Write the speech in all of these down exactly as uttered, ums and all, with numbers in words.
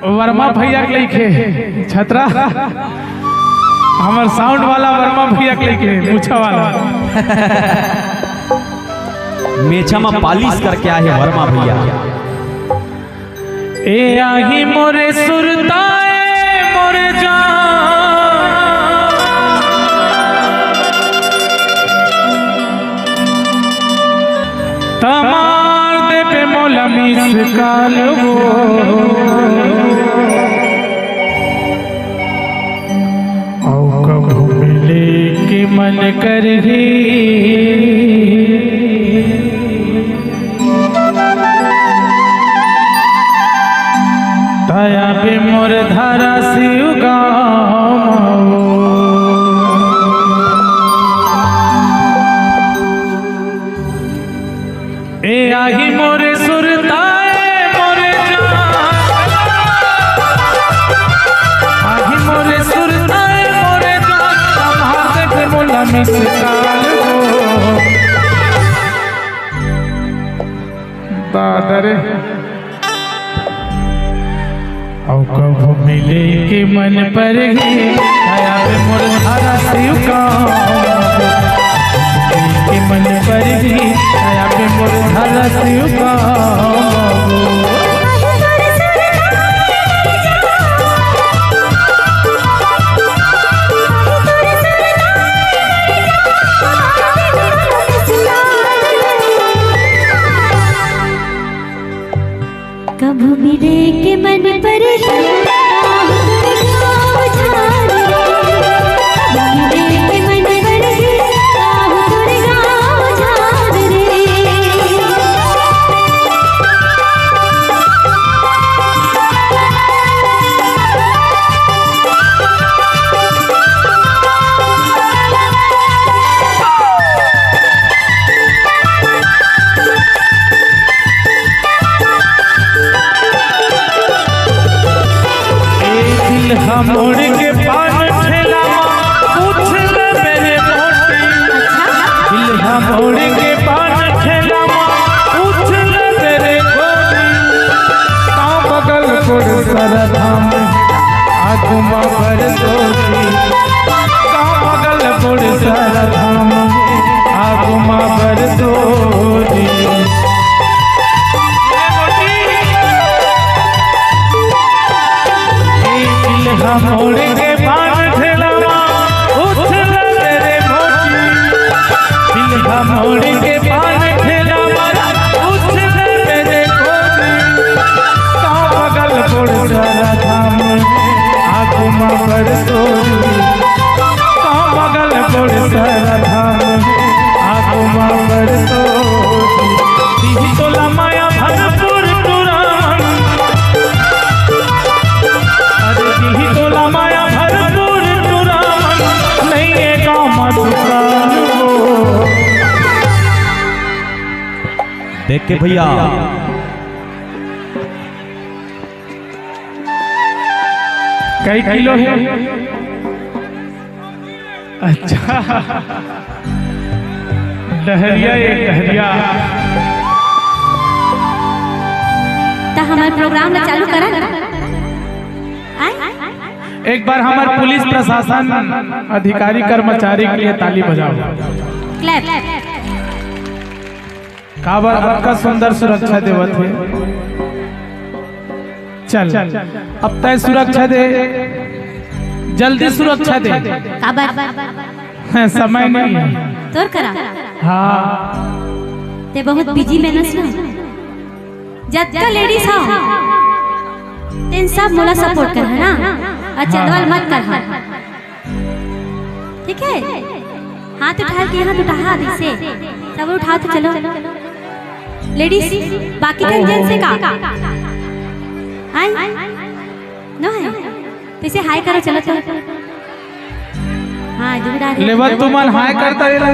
वर्मा भैया के लइके छतरा, हमर साउंड वाला वर्मा भैया के लइके, मूछा वाला। मेछा म पालिश करके आए हे वर्मा भैया। ए आही मोरे सुरता ए मोरे जान, त मार देबे मोला मिस कॉल वो। अउ कभू मिले के मन करही, त आबे मोर धाराशिव गाँव। ए आही मोरे सुरता ए मोरे जान, आही मोरे सुरता ए मोरे जान, संभाल के मोला मिस कॉल वो। दादा रे। अउ कभू मिले के मन परही, आबे मोर धाराशिव गाँव। मिले के मन परही, आबे मोर धाराशिव गाँव। कभू मिले के मन परही, आहू तोर गाँव झार रे। कभू मिले के मन परही, आहू तोर गाँव झार रे। ए दिल हा मोड़ के पान ठेला मा पूछ ले मेरे मोटी। दिल हा मोड़ के पान ठेला मा पूछ ले मेरे गोरी। गाँव बगल कोड़सरा धाम आगू मा बरसोरी। गाँव बगल कोड़सरा धाम आगू मा बरसोरी। ए दिल हा मोड़ के पान ठेला मा पूछ ले मेरे मोटी। दिल हा मोड़ के पान ठेला मा पूछ ले मेरे गोरी। गाँव बगल कोड़सरा धाम आगू मा बरसोरी। गाँव बगल कोड़सरा धाम आगू मा बरसोरी। दिही तोला माया भरपूर टुरावन। अरे दिही तोला माया भरपूर टुरावन, नइये गाँव मा दुकान वो। देख के भैया, कई किलो हे? अच्छा, डहरिया, एक डहरिया। त हमर प्रोग्राम ला चालू करा ना। आय? एक बार हमर पुलिस प्रशासन, अधिकारी, कर्मचारी के लिए ताली बजाओ। क्लैप। काबर अतका सुंदर सुरक्षा देवत हे। चल, अब तैं सुरक्षा दे, जल्दी सुरक्षा दे। काबर? हैं, समय नहीं है। तोर करा? हाँ। तैं बहुत बिजी में नस ना। जतका लेडीज हो, तेन सब मोला सपोर्ट कर, है ना? और चंदवाल मत कर, हाँ। ठीक है, हाथ उठा के, हाथ उठा, हाथ इसे सब उठाओ तो चलो। लेडीज, बाकी जन जेंट्स हे का? आय? नो है? तो इसे हाय करो, चलो तो। हाँ, जुड़ा है। लेबर तुमन हाय करता है ना? ए,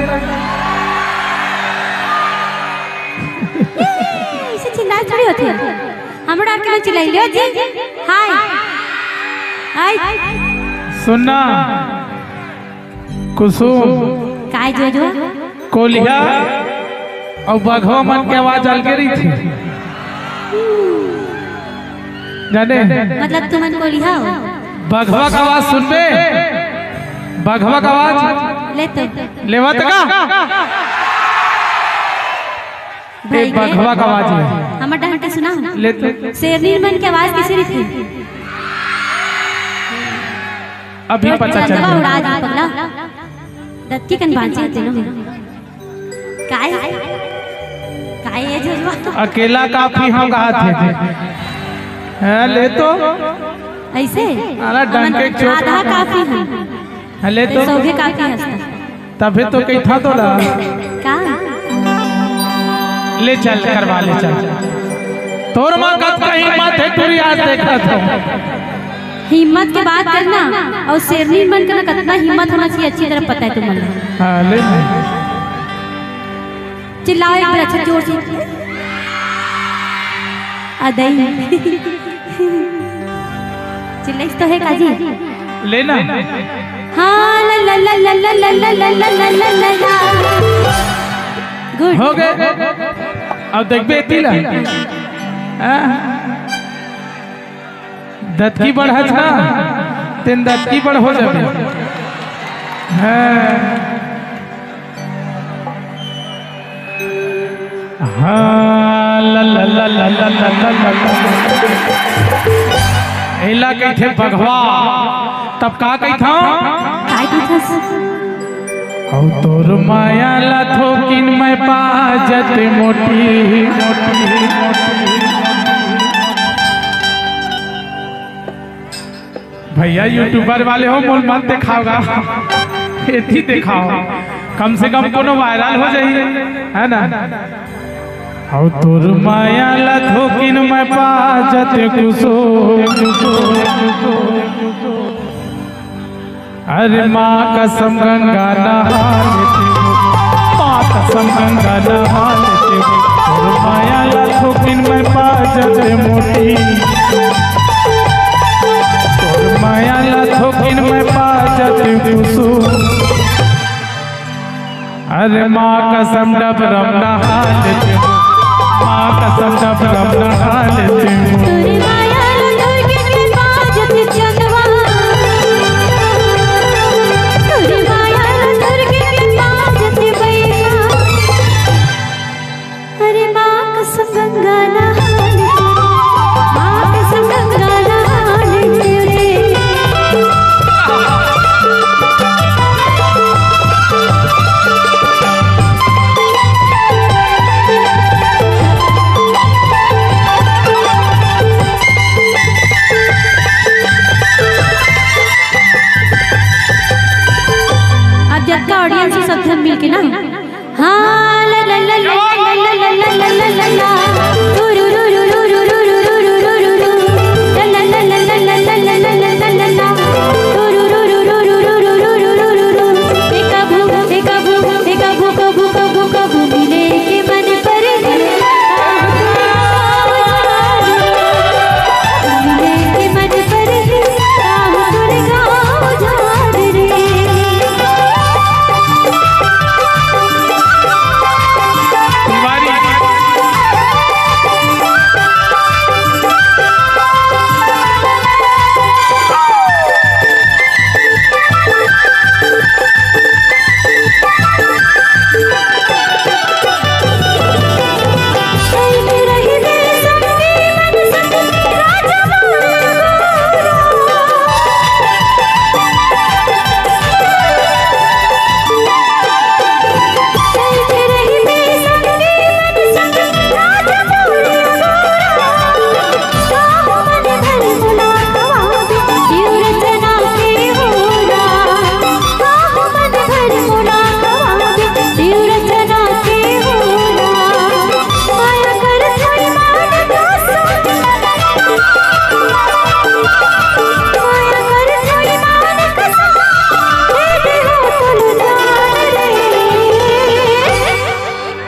इसे चिल्लाए थोड़ी होती है। हमरो डार के लोग चिल्लाई, "लो जी, हाय, हाय।" सुनना, कुसुम, काय जो जो? कोलिहा अउ बघवा मन के आवाज अलगे रहिथे। जाने? मतलब तुमन कोरिहा हो? बघवा का आवाज सुनबे? बघवा का आवाज? ले तो। लेवत का? ए, भाई के बघवा का आवाज है। हमर डहर के सुना। ले तो। शेरनी मन के आवाज कैसे रहिथे? अभी पता चल चंदवा गया। उड़ा दी पगला। दत्ती कन बांचे तेनो। काय? काय ये जजवा? अकेला काफी हम कहा थे। हाँ, ले तो। ऐसे? अरे, डंके हमन चोट। आधा काफी है। हाँ, ले तो। सौगे काफी हंसता। तभी तो कही था तोला। का? ले चल, करवा ले चल। तोर माँ कतका हिम्मत है, टूरी आज देखा था। हिम्मत के बात करना और शेरनी मन करना, कितना हिम्मत होना चाहिए, अच्छी तरह पता है तुमन ला। हाँ, ले ले। चिल्लाओ एक बार अच्छा जोर से। अदई। चिल्लाइस तो है काजी। लेना। हाँ, ला, ला, ला। गुड। हो गए। अब देखबे एती ला। हाँ। दतकी बढ़त ना, तेन दतकी बढ़ हो जाबे। हाँ। हाँ, ला, ला, ला। एला कहिथे बघवा, तब का कहिथंव? काय कहिथस? अउ तोर माया ला थोकिन मैं पा जते मोटी, मोटी, मोटी। भैया, YouTuber वाले हो, मोल मत देखावगा, एती देखाव, कम से कम कोनो viral हो जाही, है ना? अउ तोर माया ला थोकिन मैं पा जते कुसुम। अरे माँ कसम गंगा नहा लेते हो, माँ कसम गंगा नहा लेते हो। तोर माया ला थोकिन मैं पा जते मोटी, तोर माया ला थोकिन मैं पा जते कुसुम। अरे माँ कसम डबरम नहा लेते हो, माँ कसम डबरम नहा लेते हो। तोर माया ला थोकिन मैं पा जते चंदवा, तोर माया ला थोकिन मैं पा जते बैहा। अरे माँ कसम गंगा नहा लेते रे, माँ कसम गंगा नहा लेते रे। अब जतका audience हे, सब झन मिलके ना, हाँ, ला, ला, ला।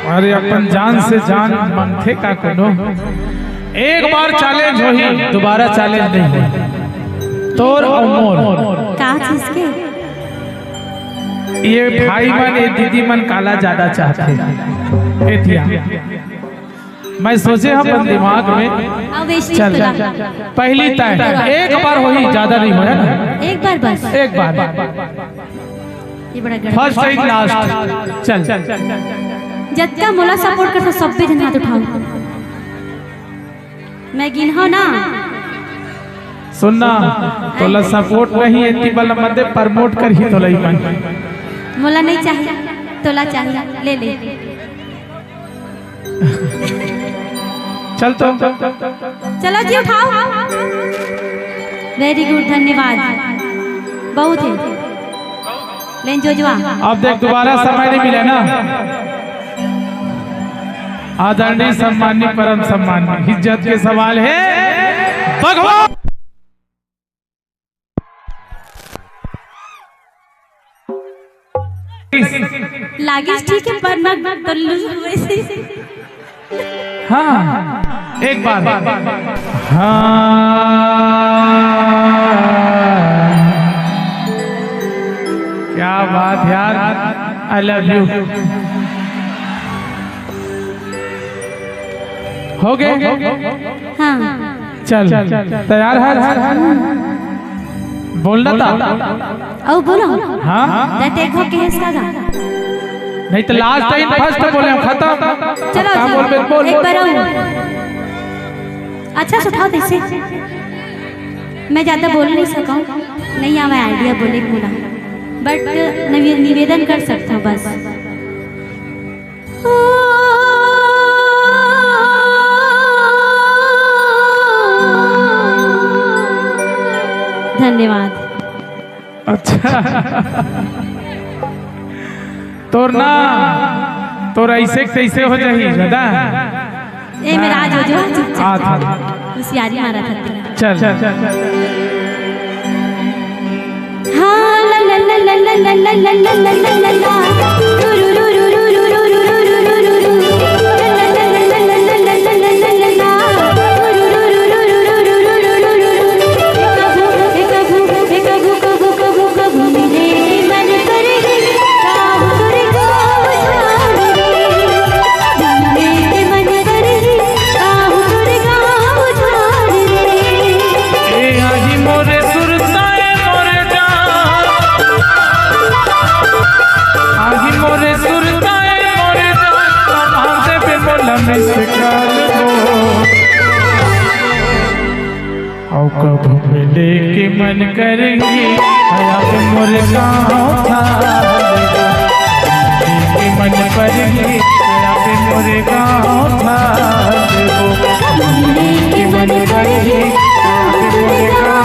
अरे, अपन जान से जान मांगथे का कोनो? एक बार challenge होही, दोबारा challenge नहीं होही। तोर अउ मोर। का चीज के? ये भाई मन, ये दीदी मन काला ज्यादा चाहथे? ए धिया। मैं सोचे हंव अपन दिमाग में। अब बेइज्जती चल, करा। पहली तय, एक बार होही, ज्यादा नहीं होय ना। एक बार बस। एक बार। ये बड़ा गड़बड़। First and last। चल। जतका मोला support करथो, सब्बे झन हाथ उठाओ। मैं गिनहूं ना। सुनना, तोला support नहीं, एती बल मते promote करही तोला ही मन। मोला नहीं चाहिए, तोला चाहिए, ले ले। चल तो। चलो जी, उठाओ। Very good, धन्यवाद। बहुत है। लेन जोजवा। अब देख, दोबारा समय नहीं मिला ना। आदरणीय, सम्माननीय, परम सम्माननीय, इज्जत के सवाल है भगवान। लागिस ठीक है, पर ना तल्लू वैसे। हाँ, एक बार। हाँ, क्या बात यार, I love you। हो गए? हाँ। चल, तैयार है? बोलना था। अउ बोलो। हाँ? तैं देखो के इसका गा। नहीं तो last time first बोले हम, खत्म। चलो, का चलो। बोल बे, बोल, एक बोल। बार अउ। अच्छा से उठाओ, जैसे मैं ज्यादा बोल नहीं सकूं, नहीं आवे idea बोले के मोला, but निवे-, निवेदन कर सकता हूँ बस। धन्यवाद। अच्छा। तोर ना, तोर ऐसे के तैसे हो जाही, दादा। ए, मेरा आज हो जो, चुपचाप। आ था। होशियारी मारा था तेरा। चल। हाँ, ला, ला, ला। ए आही मोरे सुरता ए मोरे जान। आही मोरे सुरता ए मोरे जान। कमा देबे मोला miss call हो। अउ कभू मिले के मन करही, आया के मोरे गाँव था। मिले के मन करही, आया के मोरे गाँव था। मिले के मन करही, आया के मोरे गाँव